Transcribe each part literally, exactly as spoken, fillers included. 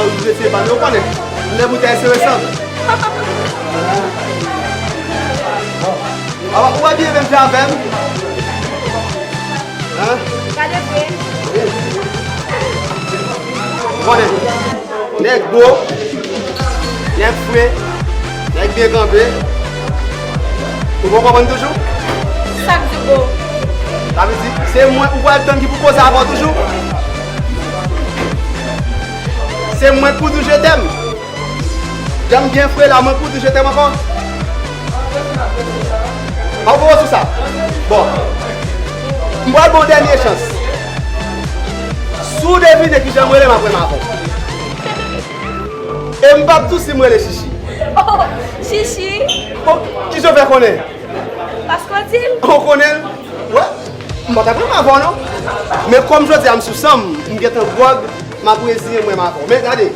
Ou jete pa nou konnen. Lè boutèy se resan. Awa, ou abye menm jan avè m? Hein? Gade vre. Ou konnen. Nèg gwo, nèg fre, nèg byen kanpe. Ou poko konprann toujou? Sa k di gwo? Sa vle di, se mwen ou pral tann ki pou koze avè w toujou? Se mwen k pou di w je t'aime. Jan m byen fre la, mwen k pou di w je t'aime ankò? An gwo sou sa. Bon. M pral ba w dènye chans. Si w devine kijan m rele, m ap renmen avè w. E m p ap di w si m rele Chichi. Oh, Chichi. Bon, kijan w fè konnen? Paske w di m. Ou konnen l? Wè, m pa t ap renmen avè w non. Men kòm jodi a m sou san m, m gentan gwòg, m ap reziyen mwen m avè w. Men gade,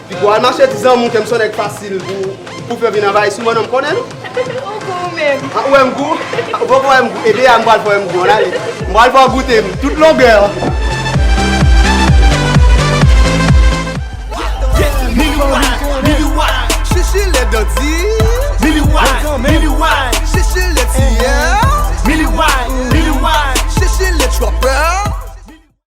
li pral mache di zanmi w ke m se yon nèg fasil pou, pou fè vin anvayi sou mwen non, m konnen nou. Ou gou ou menm. Ah, ou wè m gou? Ou poko wè m gou? Ebyen, a m pral fè w wè m gou, ale. M pral fè w goute m tout longè.